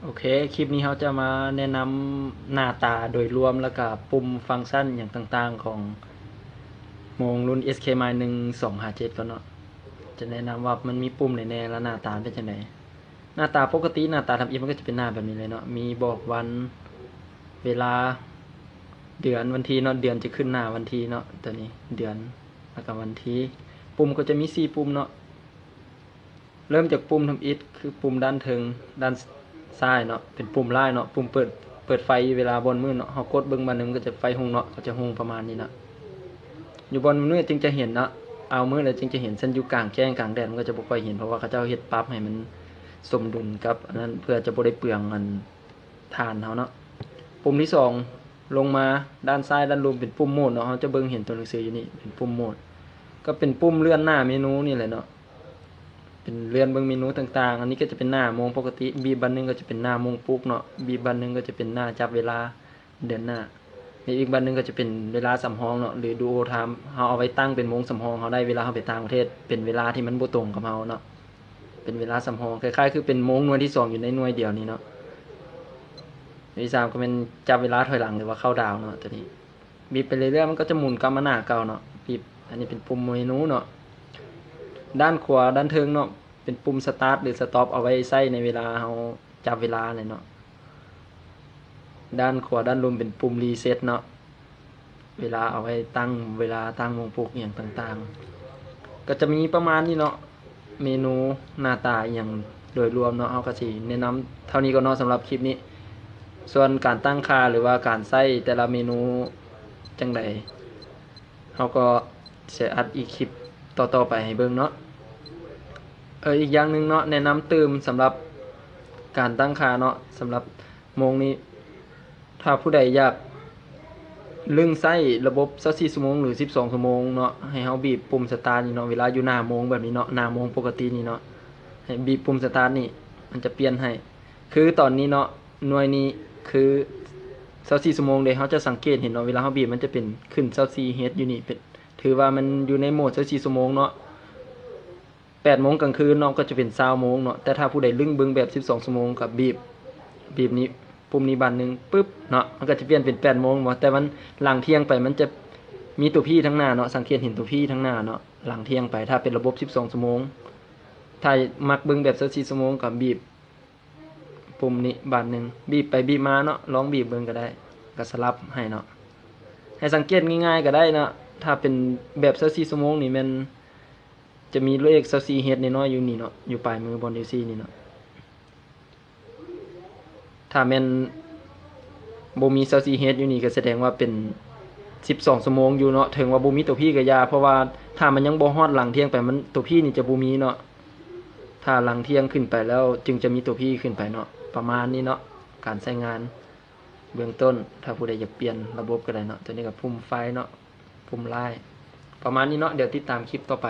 ໂອເຄ ຄລິບນີ້ເຮົາຈະມາແນະນຳໜ້າຕາໂດຍລວມ ແລ້ວກະປຸ່ມຟັງຊັນຫຍັງຕ່າງໆຂອງໂມງລຸ້ນ ເອສເຄ ມາຍໜຶ່ງສອງຫ້າເຈັດ ກ່ອນເນາະ. ຈະແນະນຳວ່າມັນມີປຸ່ມໃດແດ່ ແລ້ວໜ້າຕາເປັນຈັ່ງໃດ. ໜ້າຕາປົກກະຕິ ໜ້າຕາທຳອິດມັນກໍຈະເປັນໜ້າແບບນີ້ເລີຍເນາະ, ມີບອກວັນ ເວລາ ເດືອນ ວັນທີເນາະ, ເດືອນຈະຂຶ້ນໜ້າວັນທີເນາະ, ຕົວນີ້ເດືອນ ແລ້ວກໍວັນທີ. ປຸ່ມກໍຈະມີສີ່ປຸ່ມເນາະ. ເລີ່ມຈາກປຸ່ມທຳອິດ ຄືປຸ່ມດ້ານເທິງ ດ້ານຊ້າຍເນາະ, ເປັນປຸ່ມລາຍເນາະ, ປຸ່ມເປີດ ເປີດໄຟເວລາບ່ອນມືດເນາະ. ເຮົາກົດເບິ່ງບາດໜຶ່ງ ມັນກໍຈະໄຟຮຸ່ງເນາະ, ກໍຈະຮຸ່ງປະມານນີ້ເນາະ. ຢູ່ບ່ອນມືດຈຶ່ງຈະເຫັນເນາະ, ເອົາມືດແລ້ວຈຶ່ງຈະເຫັນ. ຄັນຢູ່ກາງແຈ້ງກາງແດດ ມັນກໍຈະບໍ່ຄ່ອຍເຫັນ, ເພາະວ່າເຂົາເຈົ້າເຮັດປັບໃຫ້ມັນສົມດຸນກັບອັນນັ້ນ ເພື່ອຈະບໍ່ໄດ້ເປືອງອັນ ຖານເຮົາເນາະ. ປຸ່ມທີສອງ ລົງມາດ້ານຊ້າຍດ້ານລຸ່ມ ເປັນປຸ່ມໂໝດເນາະ, ເຮົາຈະເບິ່ງເຫັນຕົວໜັງສືຢູ່ນີ້ ເປັນປຸ່ມໂໝດ ກໍເປັນປຸ່ມເລື່ອນໜ້າເມນູນີ້ແຫຼະເນາະ, ເປັນເລື່ອນເບິ່ງເມນູຕ່າງໆ. ອັນນີ້ກໍຈະເປັນໜ້າໂມງປົກກະຕິ, ບີບບາດໜຶ່ງກໍຈະເປັນໜ້າໂມງປຸກເນາະ, ບີບບາດໜຶ່ງກໍຈະເປັນໜ້າຈັບເວລາເດືອນໜ້າ, ມີອີກບາດໜຶ່ງກໍຈະເປັນເວລາສຳຮອງເນາະ ຫຼື ດູໂອທາມ, ເຮົາເອົາໄວ້ຕັ້ງເປັນໂມງສຳຮອງເຮົາໄດ້ ເວລາເຮົາໄປຕ່າງປະເທດ ເປັນເວລາທີ່ມັນບໍ່ຕົງກັບເຮົາເນາະ. ເປັນເວລາສຳຮອງ ຄ້າຍໆຄືເປັນໂມງໜ່ວຍທີສອງຢູ່ໃນໜ່ວຍດຽວນີ້ເນາະ. ໜ່ວຍທີສາມກໍແມ່ນຈັບເວລາຖອຍຫຼັງ ຫຼືວ່າເຂົ້າດາວເນາະ. ຕົວນີ້ບີບໄປເລື້ອຍໆ ມັນກໍຈະໝູນກັບມາໜ້າເກົ່າເນາະ. ບີບ ອັນນີ້ເປັນປຸ່ມເມນູເນາະ. ດ້ານຂວາດ້ານເທິງເນາະ ເປັນປຸ່ມສະຕາດ ຫຼື ສະຕັອບ ເອົາໄວ້ໃຊ້ໃນເວລາເຮົາຈັບເວລາແຫຼະເນາະ. ດ້ານຂວາດ້ານລຸ່ມເປັນປຸ່ມຣີເຊັດເນາະ, ເວລາເອົາໄວ້ຕັ້ງເວລາ ຕັ້ງໂມງປຸກອີ່ຫຍັງຕ່າງໆ. ກໍຈະມີປະມານນີ້ເນາະ, ເມນູ ໜ້າຕາອີ່ຫຍັງໂດຍລວມເນາະ, ເຮົາກໍຊິແນະນຳເທົ່ານີ້ກ່ອນເນາະ ສຳລັບຄລິບນີ້. ສ່ວນການຕັ້ງຄ່າ ຫຼືວ່າການໃຊ້ແຕ່ລະເມນູຈັ່ງໃດ ເຮົາກໍຊິອັດອີກຄລິບຕໍ່ໆໄປໃຫ້ເບິ່ງເນາະ. ເອີ ອີກຢ່າງໜຶ່ງເນາະ ແນະນຳຕື່ມສຳລັບການຕັ້ງຄ່າເນາະ, ສຳລັບໂມງນີ້ ຖ້າຜູ້ໃດຢາກລຶ້ງໃຊ້ລະບົບຊາວສີ່ຊົ່ວໂມງ ຫຼື ສິບສອງຊົ່ວໂມງເນາະ, ໃຫ້ເຮົາບີບປຸ່ມສະຕາດນີ້ເນາະ, ເວລາຢູ່ໜ້າໂມງແບບນີ້ເນາະ, ໜ້າໂມງປົກກະຕິນີ້ເນາະ, ໃຫ້ບີບປຸ່ມສະຕາດນີ້ ມັນຈະປ່ຽນໃຫ້. ຄືຕອນນີ້ເນາະ ໜ່ວຍນີ້ຄືຊາວສີ່ຊົ່ວໂມງເດ້, ເຮົາຈະສັງເກດເຫັນເນາະ, ເວລາເຮົາບີບ ມັນຈະເປັນຂຶ້ນຊາວສີ່ເຮັດຢູ່ນີ້, ເປັນ ຖືວ່າມັນຢູ່ໃນໂໝດຊາວສີ່ຊົ່ວໂມງເນາະ. ແປດໂມງກາງຄືນເນາະ ກໍຈະເປັນຊາວໂມງເນາະ, ແຕ່ຖ້າຜູ້ໃດລຶ້ງເບິ່ງແບບສິບສອງຊົ່ວໂມງ ກໍບີບ ບີບນີ້ ປຸ່ມນີ້ບາດໜຶ່ງ ປຶບເນາະ, ມັນກໍຈະປ່ຽນເປັນແປດໂມງເນາະ, ແຕ່ມັນຫຼັງທ່ຽງໄປ ມັນຈະມີຕົວພີທາງໜ້າເນາະ, ສັງເກດເຫັນຕົວພີທາງໜ້າເນາະ, ຫຼັງທ່ຽງໄປ ຖ້າເປັນລະບົບສິບສອງຊົ່ວໂມງ. ຖ້າມັກເບິ່ງແບບຊາວສີ່ຊົ່ວໂມງ ກໍບີບ ປຸ່ມນີ້ບາດໜຶ່ງ ບີບໄປບີບມາເນາະ, ລອງບີບເບິ່ງກໍໄດ້ ກໍສະຫຼັບໃຫ້ເນາະ. ໃຫ້ສັງເກດງ່າຍໆກໍໄດ້ເນາະ, ຖ້າເປັນແບບຊາວສີ່ຊົ່ວໂມງນີ້ແມ່ນຈະມີເລກຊາວສີ່ເຮັດນ້ອຍໆຢູ່ນີ້ເນາະ, ຢູ່ປາຍມືບ່ອນຢູ່ສີ່ນີ້ເນາະ. ຖ້າແມ່ນບໍ່ມີຊາວສີ່ເຮັດຢູ່ນີ້ ກໍສະແດງວ່າເປັນສິບສອງຊົ່ວໂມງຢູ່ເນາະ, ເຖິງວ່າບໍ່ມີຕົວພີກໍຢ່າ, ເພາະວ່າຖ້າມັນຍັງບໍ່ຮອດຫຼັງທ່ຽງໄປ ມັນ ຕົວພີນີ້ຈະບໍ່ມີເນາະ. ຖ້າຫຼັງທ່ຽງຂຶ້ນໄປແລ້ວ ຈຶ່ງຈະມີຕົວພີຂຶ້ນໄປເນາະ, ປະມານນີ້ເນາະ ການໃຊ້ງານເບື້ອງຕົ້ນ. ຖ້າຜູ້ໃດຢາກປ່ຽນລະບົບກໍໄດ້ເນາະ, ຕົວນີ້ກໍປຸ່ມໄຟເນາະ, ປຸ່ມລາຍ ປະມານນີ້ເນາະ. ດຽວຕິດຕາມຄລິບຕໍ່ໄປ.